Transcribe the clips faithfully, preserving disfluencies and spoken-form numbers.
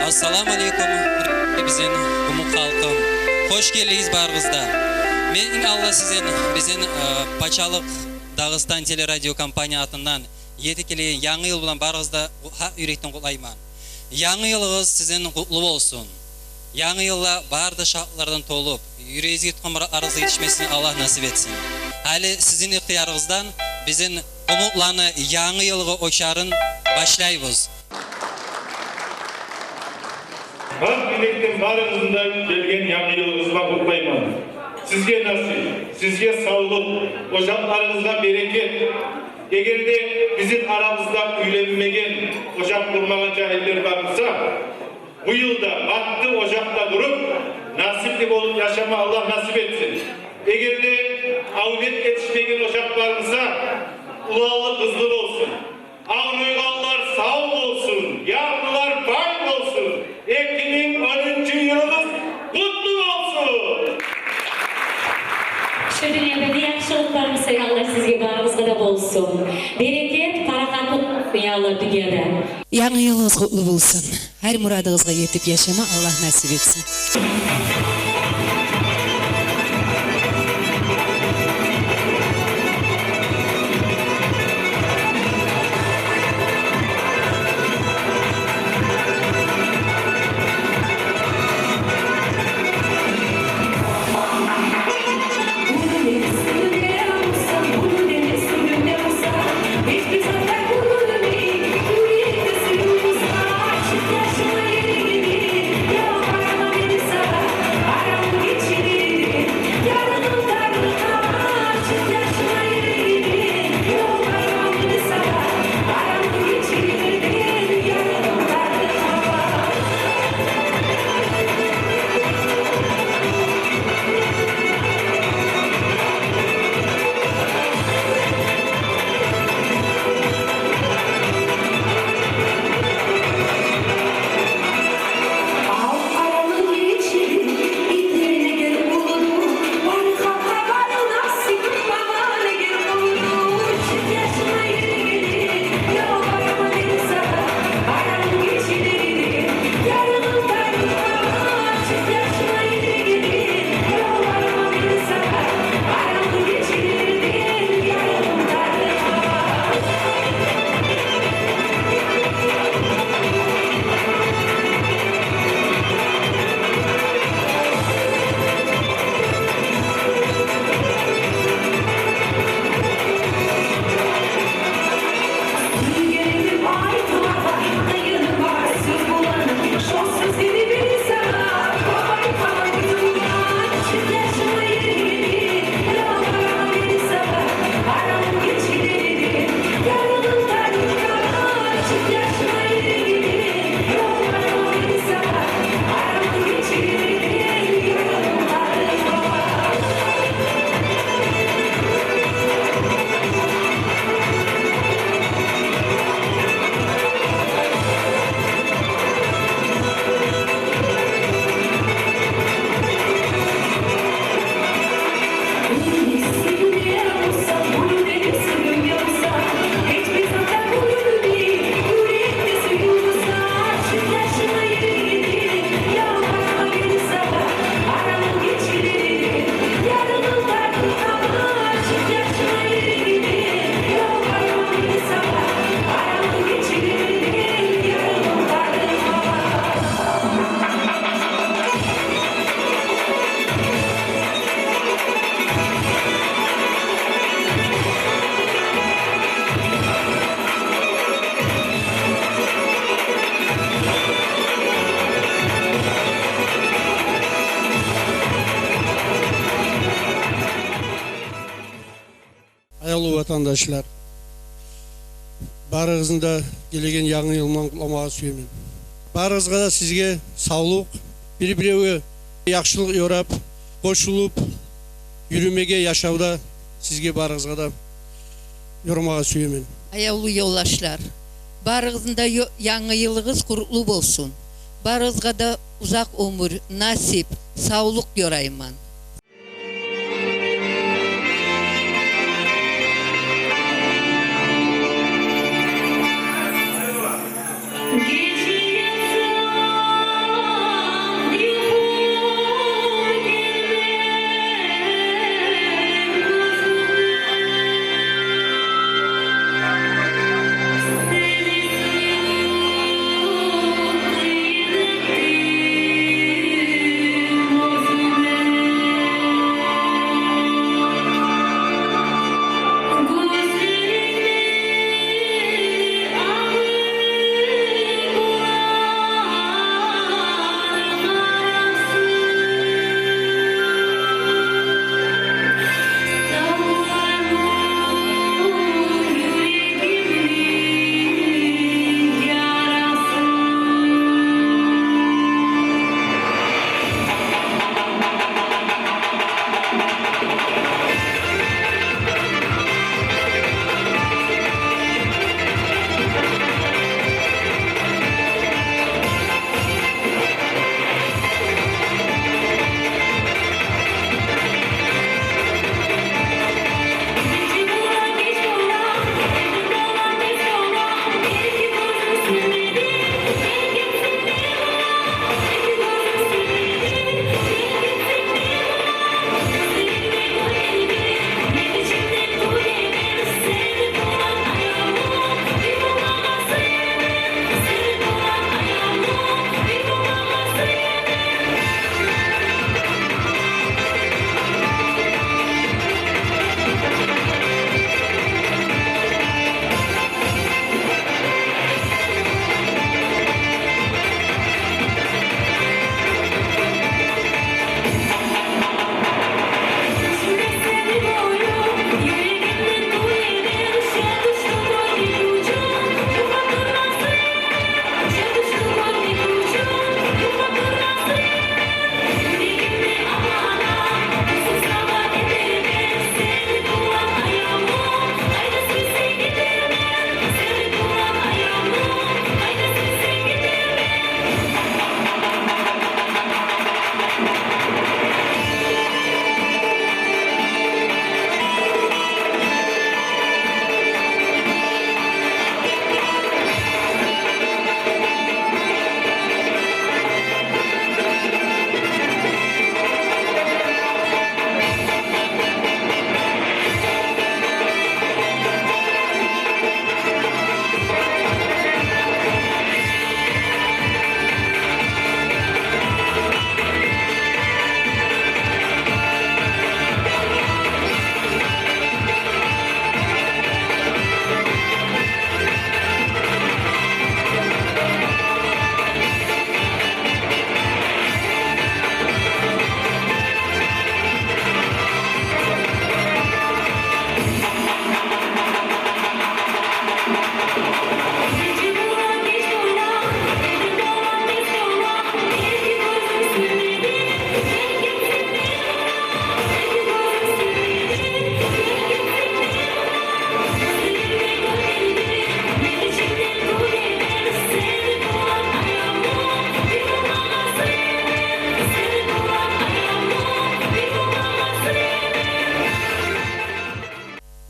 Ассаламу алейкум, бизин къумукъ халкъым. Хош гелдигиз барыгъыз да. Мен инг алда сизин, бизин, э, пачалыкъ Дагъыстан телерадиокомпания атындан етип гелген янгы йыл булан барыгъызны да гьакъ юрекден къутлайман. Янгы йылыгъыз сизин къутлу болсун. Янгы йылда бары да шатлыкълардан толуп, юрегигизге тутгъан муратларыгъызгъа етишмесин Аллагь насип этсин. Гьали сизин ихтиярыгъыздан бизин къумукъланы янгы йылгъы очарын башлайбыз. Гьакъ юрекден барыгъызны да гелген янгы йылыгъыз булан къутлайман. Сизге насип, сизге савлукъ, ожакъларыгъызгъа берекет. Эгер де бизин арабызда уьйленмеген, ожакъ къурмагъан жагьиллер бар буса, бу йылда батты ожакъ да къуруп, насипли болуп яшама Аллагь насип этсин. Эгер де авлет етишмеген ожакъ бар буса, уланлы, къызлы болсун. Авруйгъанлар сав болсун, ярлылар бай болсун. Эки минг онунчу йылыгъыз къутлу болсун. Шу дюньяда не яхшылыкъ бар буса, Аллагь сизге, барыгъызгъа да болсун. Берекет, парахатлыкъ болсун, я Аллагь, дюньяда. Янгы йылыгъыз къутлу болсун. Гьар мурадыгъызгъа етип яшама Аллагь насип этсин. Аявлу ватандашлар, барыгъызны да гелеген янгы йыл булан къутламагъа сюемен. Барыгъызгъа да сизге савлукъ, бир-биревге яхшылыкъ ёрап, къошулуп юрюмеге яшавда сизге барыгъызгъа да ёрмагъа сюемен. Аявлу ёлдашлар, барыгъызны да ё-, янгы йылыгъыз къутлу болсун. Барыгъызгъа да узакъ оьмюр, насип, савлукъ ёрайман.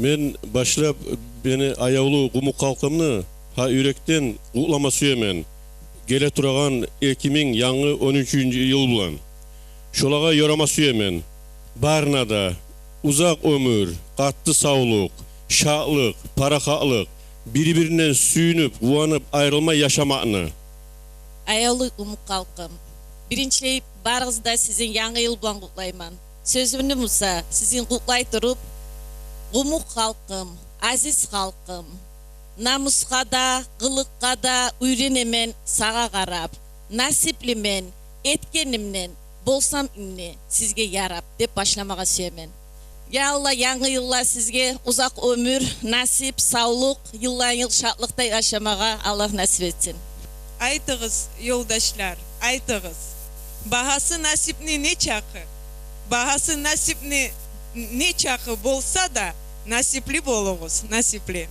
Мен башлап мени аявлу къумукъ халкъымны гьа юрекден къутлама сюемен геле турагъан эки минг янгы он уьчюнчю йыл булан. Шолагъа ёрама сюемен барына да узакъ оьмюр, къатты савлукъ, шатлыкъ, парахатлыкъ, бири-биринден сююнюп, къуванып, айрылмай яшамакъны. Аявлу къумукъ халкъым, биринчилей барыгъызны да сизин янгы йыл булан къутлайман. Сёзюмню буса, сизин къутлай туруп, къумукъ халкъым, азиз халкъым, намусгъа да, къылыкъгъа да уьйренемен сагъа къарап. Насиплимен, этгенимден болсам инни сизге ярап деп башламагъа сюемен. Я Аллагь, янгы йылда сизге узакъ оьмюр, насип, савлукъ, йылдан йыл шатлыкъда яшамагъа Аллагь насип этсин. Айтыгъыз, ёлдашлар, айтыгъыз. Багьасы насипни не чакъы? Багьасы насипни не чакъы болса да, насипли болугъуз, насипли.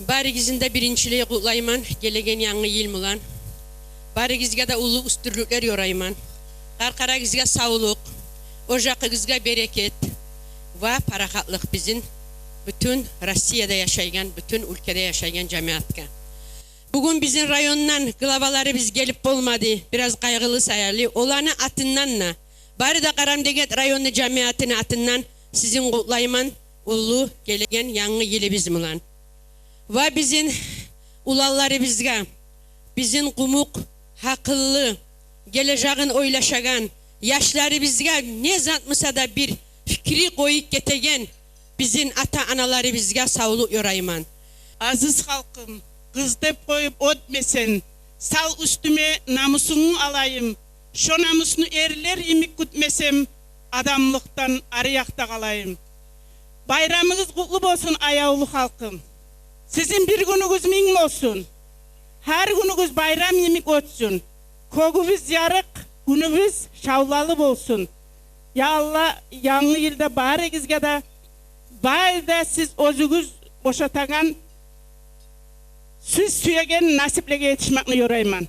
Барыгъызны да биринчилей къутлайман гелеген янгы йыл булан. Барыгъызгъа да уллу уьстюнлюклер ёрайман. Къаркъарагъызгъа савлукъ, ожагъыгъызгъа берекет ва парахатлыкъ бизин бютюн Россияда яшайгъан, бютюн уьлкеде яшайгъан жамиятгъа. Бугюн бизин райондан главаларыбыз гелип болмады, бираз къайгъылы саялы. Оланы атындан да, бары да Къарабудагъгент районну жамиятыны атындан сизин къутлайман уллу гелеген янгы йылыбыз булан. Ва бизин уланларыбызгъа, бизин къумукъ, гьакъыллы, гележегин ойлашагъан, яшларыбызгъа не зат буса да бир фикри къоюп гетеген бизин ата-аналарыбызгъа савлукъ ёрайман. Азиз халкъым, къыз деп къоюп оьтмесенг, сал уьстюме намусунгну алайым. Шо намусну эрлер йимик гютмесем, адамлыкъдан ари якъда къалайым. Байрамыгъыз къутлу болсун, аявлу халкъым. Сизин бир гюнюгюз минг болсун. Гьар гюнюгюз байрам йимик оьтсюн. Кёгюбюз ярыкъ, гюнюбюз шавлалы болсун. Я Аллагь, янгы йылда барыгъызгъа да, бары да сиз оьзюгюз бошатагъан, сиз сюеген насиплеге етишмекни ёрайман.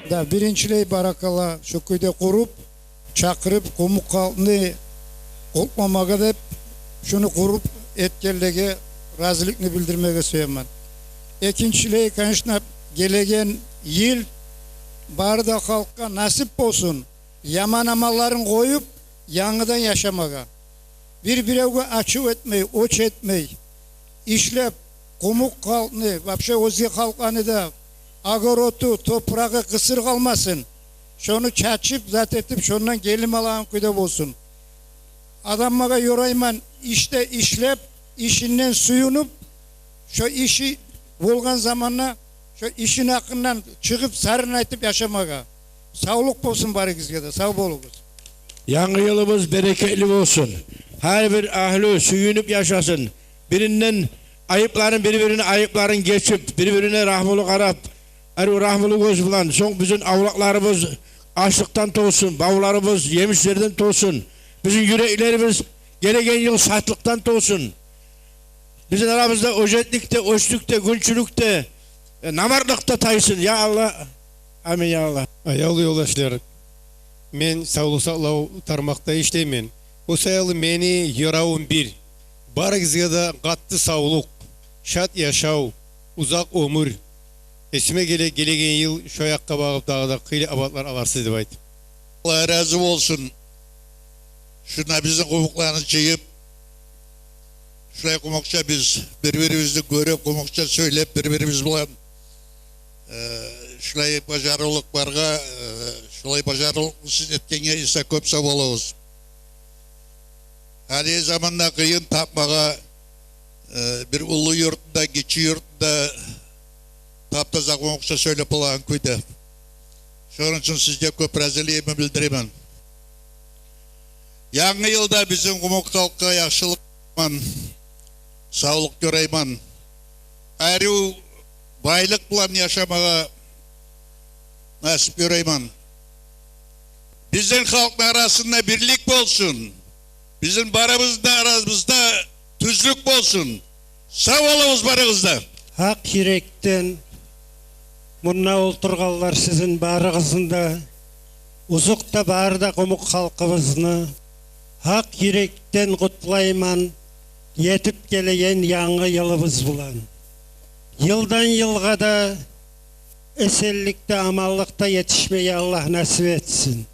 Да, биринчилей баракалла, шо кюйде къуруп, чакъырып, къумукъ халкъны къутламагъа деп, шуну къуруп этгенлеге разиликни билдирмеге сюемен. Экинчилей, конечно, гелеген йыл Бары да халкъгъа насип болсун яман амалларын къоюп, янгыдан яшамагъа. Бир-биревге ачув этмей, оч этмей, ишлеп, къумукъ халкъны, вообще оьзге халкъланы да огороду, топурагъы къысыр къалмасын. Шону чачып, зат этип, шондан гелим алагъан кюйде болсун. Адамлагъа ёрайман ишде ишлеп, ишинден сююнюп, шо иши болгъан заманда шо ишин гьакъындан чыгъып, сарын айтып яшамагъа. Савлукъ болсун барыгъызгъа да, сав болугъуз. Янгы йылыбыз берекетли болсун. Гьар бир агьлю сююнюп яшасын. Биринден айыпларын, бир-бирине айыпларын гечип, бир-бирине рагьмулу къарап, арив рагьмулу гёз булан. Сонг бизин авлакъларыбыз ашлыкъдан толсун, бавларыбыз емишлерден толсун. Бизин юреклерибиз гелеген йыл шатлыкъдан толсун. Бизин арабызда оьжетлик де, оьчлюк де, гюнчюлюк де, э, намартлыкъ да тайсын, я Аллагь. Амин, я Аллагь. Аявлу ёлдашлар, мен савлукъ сакълав тармакъда ишлеймен. О саялы мени ёравум бир: барыгъызгъа да къатты савлукъ, шат яшав, узакъ оьмюр. Эсиме геле, гелеген йыл шо якъгъа багъып дагъы да хыйлы абатлар аларсыз деп айтып. Аллагь рази болсун. Шунда бизин къумукъланы жыйып, шулай къумукъча биз бир-бирибизни гёрюп, къумукъча сёйлеп, бир-бирибиз булан, э, шулай бажарывлукъларгъа, э, шулай бажарывлукъну сиз этгенге эсе кёп сав болугъуз. Гьали заманда къыйын тапмагъа, э, бир уллу юртну да, гиччи юртну да тап-таза къумукъча сёйлеп болагъан кюйде. Шону учун сизге кёп разилигимни билдиремен. Янгы йылда бизин къумукъ халкъгъа яхшылыкъ, савлукъ ёрайман. Арив байлыкъ булан яшамагъа насип ёрайман. Бизин халкъны арасында бирлик болсун. Бизин барыбызны да арабызда тюзлюк болсун. Сав болугъуз барыгъыз да. Гьакъ юрекден мунда олтургъанлар сизин барыгъызны да, узукъда бары да къумукъ халкъыбызны гьакъ юрекден къутлайман етип гелеген янгы йылыбыз булан. Йылдан йылгъа да эсенликде, аманлыкъда етишмеге Аллагь насип этсин.